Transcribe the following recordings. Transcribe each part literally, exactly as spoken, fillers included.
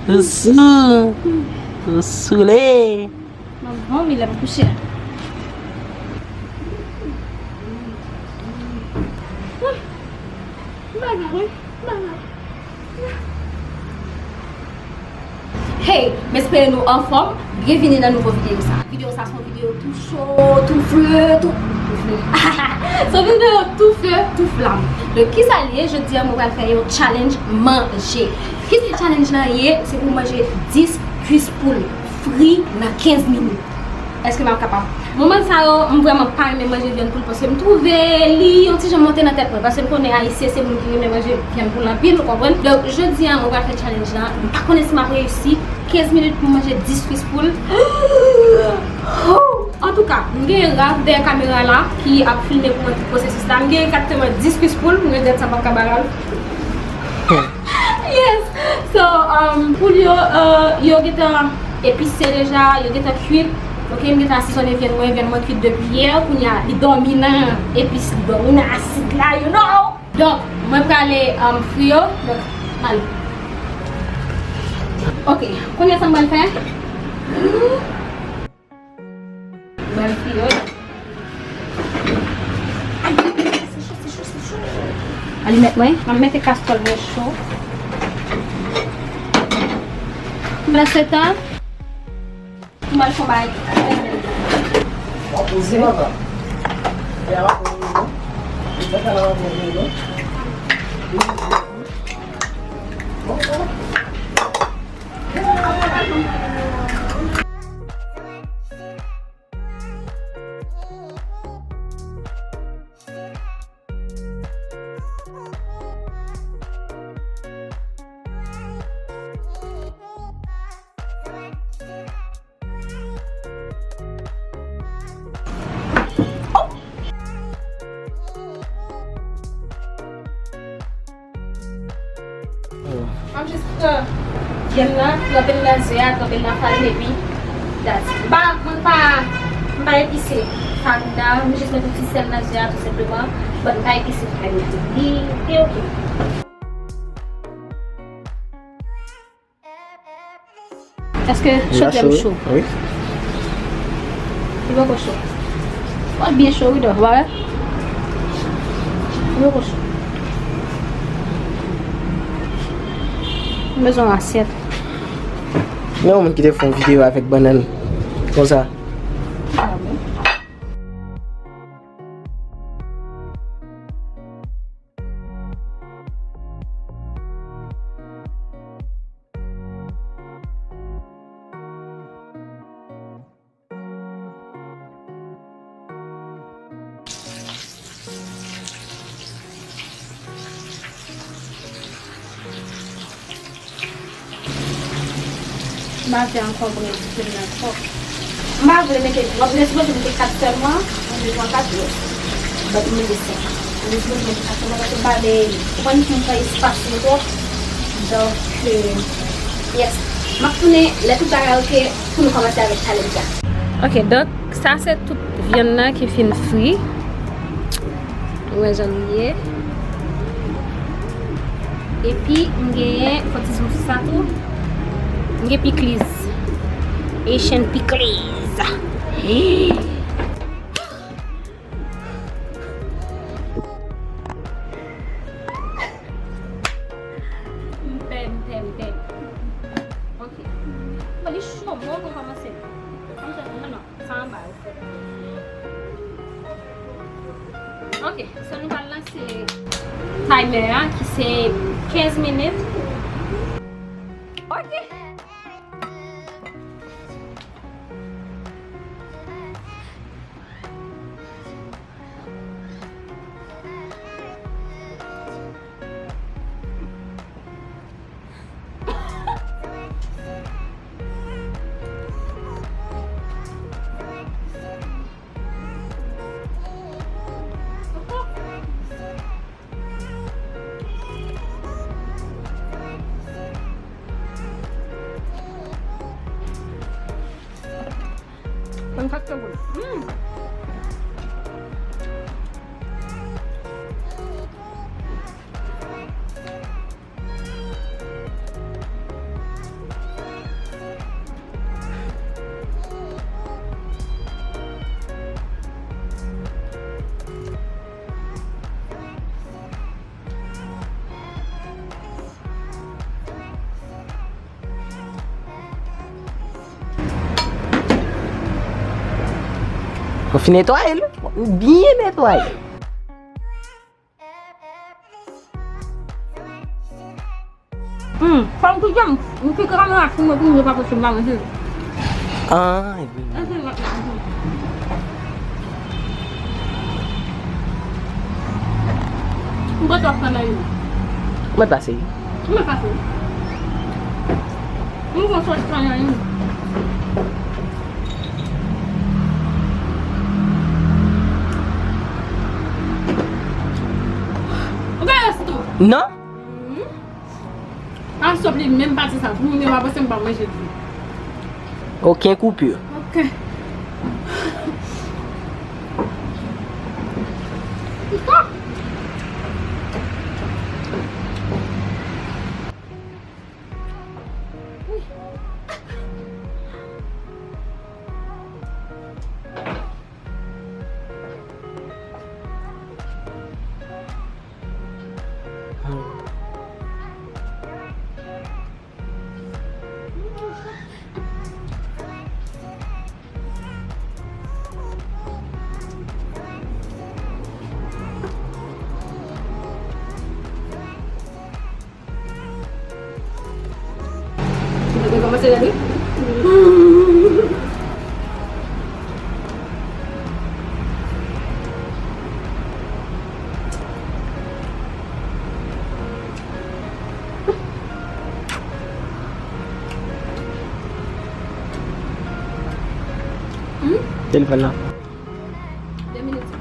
Sou, sou le. M ap vòmi lè m kouche. Bagay, wi. Bagay. Hey, m espere nou anfòm. Byenvini nan nouvo videyo sa. Videyo sa se yon videyo tou cho, tou fle, tou, tou fle. Se yon videyo tou feu, tou flamme. Donk, kisa l ye? Jodi a, mwen pral fè yon challenge manje. Kisa challenge lan ye? Se pou manje dis kwis poul fri nan kenz minit. Èske m ap kapab? Moman sa yo, m vrèman pa renmen manje vyann poul paske m twouve li yon ti jan monte nan tèt mwen. Paske m konnen Ayisyen se moun ki renmen manje vyann poul anpil, ou konprann? Donk, jodi a, mwen pral fè challenge lan. M pa konnen si m ap reyisi. Kenz minit pou m manje dis kwis poul. Antouka, m gen Ralph dèyè kamera la ki ap filme pou mwen tout pwosesis la. M gen egzakteman dis kwis poul, m regrèt sa, m p ap ka ba Ralph. Yes! So, um, poul yo, uh, yo gentan epise deja, yo gentan kwit. Ok, m gentan asizone vyann mwen, vyann mwen kwit depi yè. Kounye a, li dòmi nan epis, li dòmi nan asid la, you know! Donk, mwen prale, um, fri yo. Donk, ale. Ok, kounye a sa m pral fè? Mwen fri yo. Ay, se cho, se cho, se cho. Alimèt mwen, m ap mete kastwòl mwen cho. Pandan se tan, m al fon bagay. W ap poze papa. E a w ap poze non. Mwen ka la w ap poze non. M ap jis pran vyann nan, tranpe l nan ze a, tranpe l nan farin, epi that's it. M pa, mwen pa, m pa epise farin nan, m jis met yon ti sèl nan ze a, tou senpleman. But m pa epise farin nan. Li, li oke. Èske chodyè m cho? Wi. Li poko cho. Bon, l byen cho, wi, dò. Ou pa wè? Li poko cho. M bezwen yon asyèt. Men yon moun ki te fè yon videyo avèk bannann konsa. M pa vle ankò bwè dife m nan twòp. M pa vle mete twòp, m te sipoze mete kat sèlman, mwen bezwen kat, yes. But m mete senk. M te sipoze mete kat sèlman paske m pa vle, ou konprann, pou m fè espas yo twòp. Donk, euh, yes. M ap tounen lè tout bagay oke pou nou kòmanse avèk challenge la. Ok, donk, sa se tout vyann nan ki fin fri. Ou wè jan li ye. Epi, m genyen, fò ti zoom sou sa tou. M gen pikliz. Asian pikliz. M pè, m pè, m pè. Ok. Bon, li cho, bon, nou kòmanse. Non, non. Sa anba yo fèt. Ok, so nou pral lanse timer a, ki se kenz minit. Ok. Mwen kat te boul. Mm. Fin netwaye l, byen netwaye. Hmm, fanm ki janm, m kite kamera sou mwen pou m pa posib la manje. Ah, e vre. Mwen pa fè nan yo. Mwen pase. Mwen pase. Mwen konn sòti nan yo. Ou gen resto? Non. Hmm? Al sòt li menm pati sa. Pou moun yo pa panse m pa manje tou. Okenn koupi. Ok. Ou te kòmanse gade? Hmm? Telefòn nan. De minit.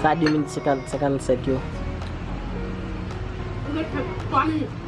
Sa de minit senkant, senkannsèt yo. Ou ret fè twa minit.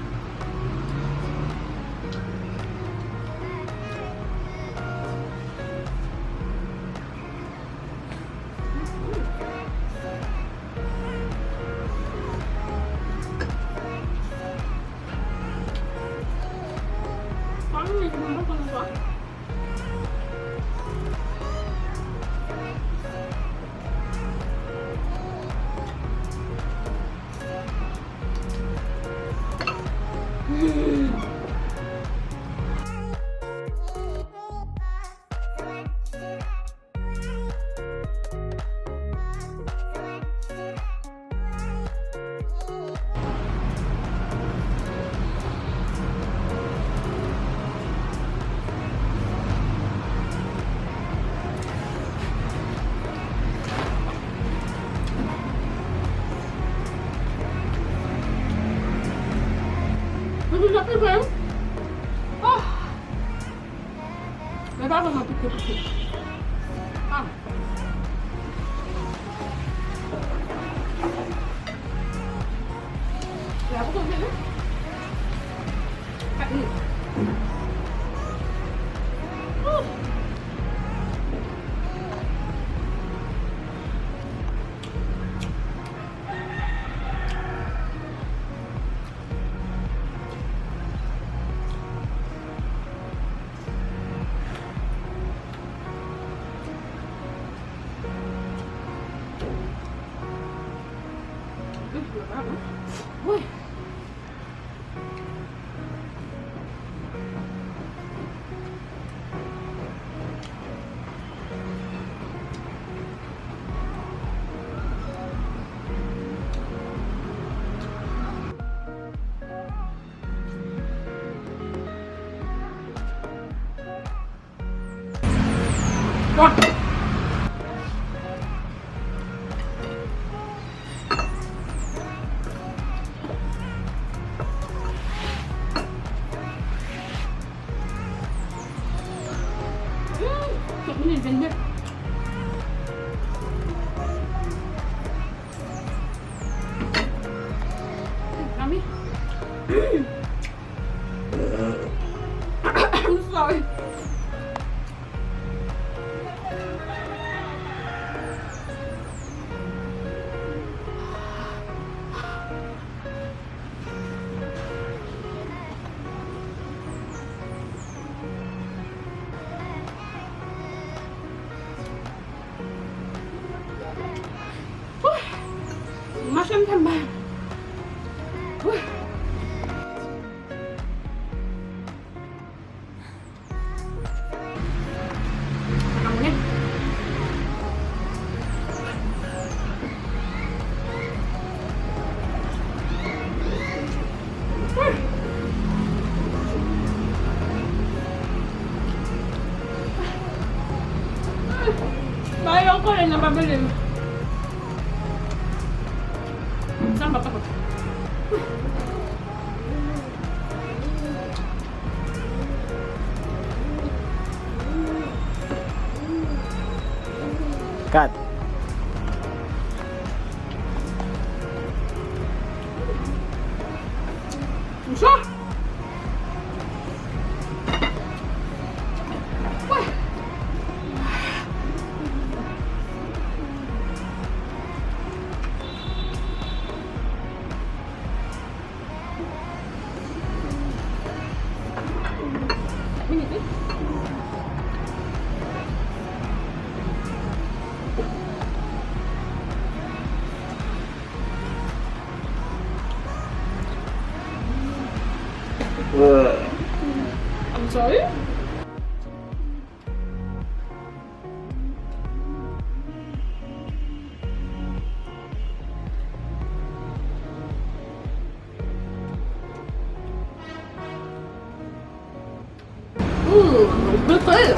Mwen toujou ap pike, wi. Oh! Men pa vrèman pike, pike. Ah. La pou konfime. Kat minit. Ouh. Mami. I'm sorry. Mache m fè m bay. Pale nan pa pale. Sa m pa kapab. Kat. Ou cho? I'm sorry? Ooh, good food.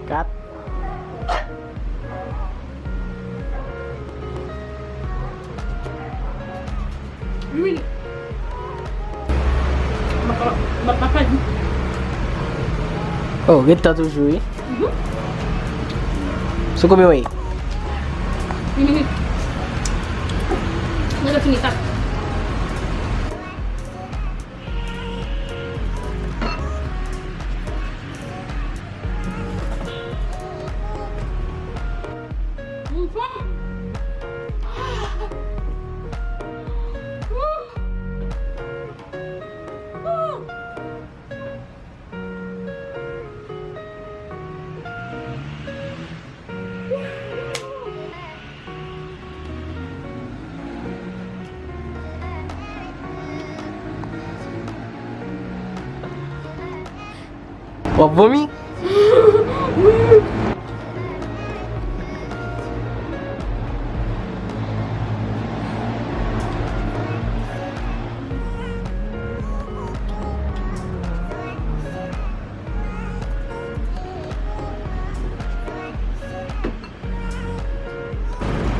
Kat. Wi. M ap, m ap, m ap pèdi. Oh, ret tan toujou, wi. Mhm. Sou konbyen w ye? Wi. Mwen fini kat. W ap vomi?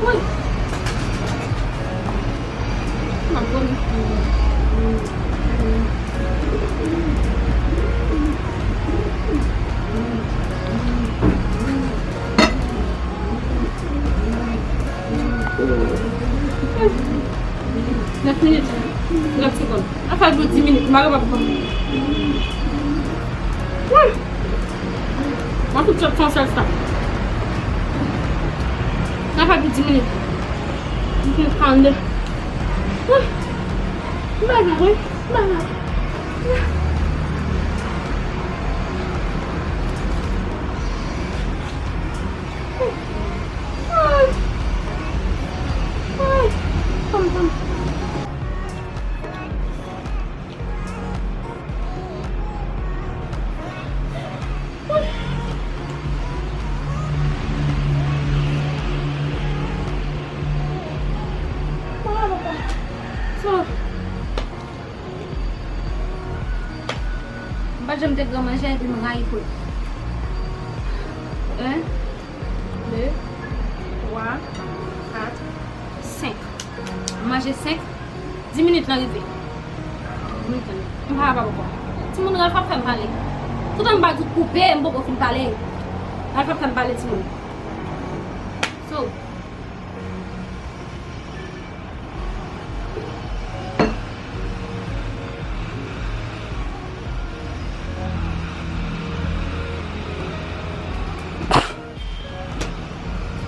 Woy! M ap vomi. Nèf minit. Nèf segonn. An fè l pou dis minit. M pa kapab pran. Woy! Mwen tout sot fè yon sèl stop. Sa fè pi dis minit. M fin trannde. Wi. M pa la, wi. M pa la. Ay. Ay. Fanm, fanm. M pa janm te gran manje epi m rayi poul. En, de, twa, kat, senk. M manje senk. Dis minit lan rive. Dis minit lan rive. M pa kapab ankò. Timoun, Ralph ap fè m pale. Toutan m pa di koupe, m poko fin pale. Ralph ap fè m pale, timoun. So.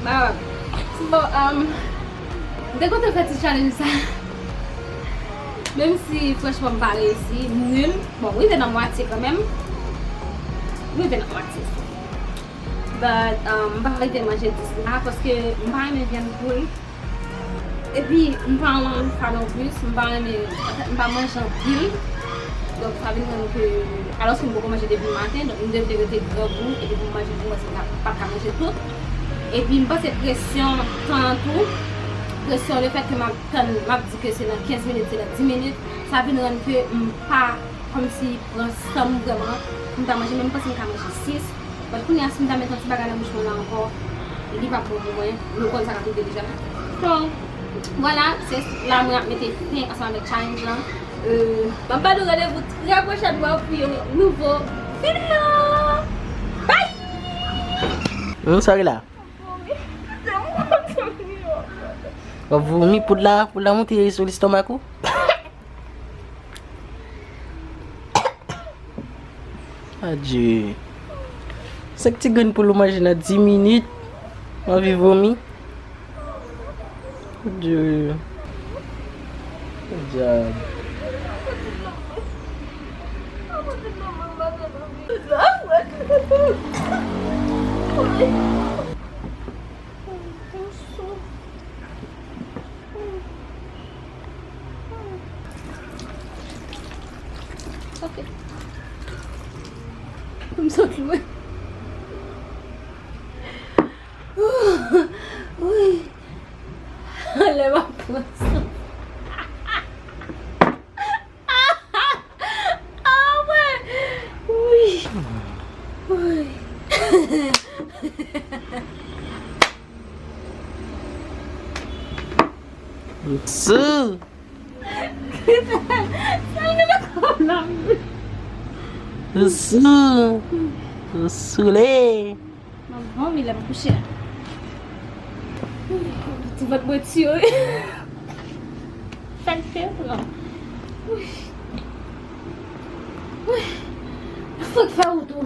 Ba, so, um, m te kontan fè ti challenge sa. Menm si, franchman, m pa reyisi, m nil. Bon, m rive nan mwatye kanmenm. M rive nan mwatye. But, um, m pa rive manje dis la, paske m pa renmen vyann poul. Epi, m pa renmen fa non plis, m pa renmen, m pa manje anpil. Donk, sa vin rann ke, alòske m poko manje depi maten, donk m devle rete grangou, epi pou m manje tou, paske m pa ka manje tout. Epi m panse presyon tan an tou, presyon lefèt ke m ap tann, m ap di ke se nan kenz minit, se nan dis minit, sa vin rann ke m pa kòmsi pran san m vrèman pou m ta manje, men m panse m ka manje sis. But kounye a, si m ta met yon ti bagay nan bouch mwen la ankò, li p ap bon pou mwen. Nou konn sa k ap rive deja. So, vwala, se la mwen ap mete fen ansanm avèk challenge lan. Euh, m ap ba nou randevou trè pwochènman pou yon nouvo videyo. Bye! Hum, sorry la. W ap vomi, poud la, poud la monte sou lestomak ou. Adje. Senk ti grenn poul ou manje nan dis minit. Ou anvi vomi. Adje. Podyab. Ok. M sot lwen. Wi. Lè m ap pran san. Ah, ouais. Wi. Wi. Sou. Sou. Sou. Soule. M ap vomi lè m kouche a. Ti vant mwen ti yo. Sa l fè pran. Fòk fè wout ou.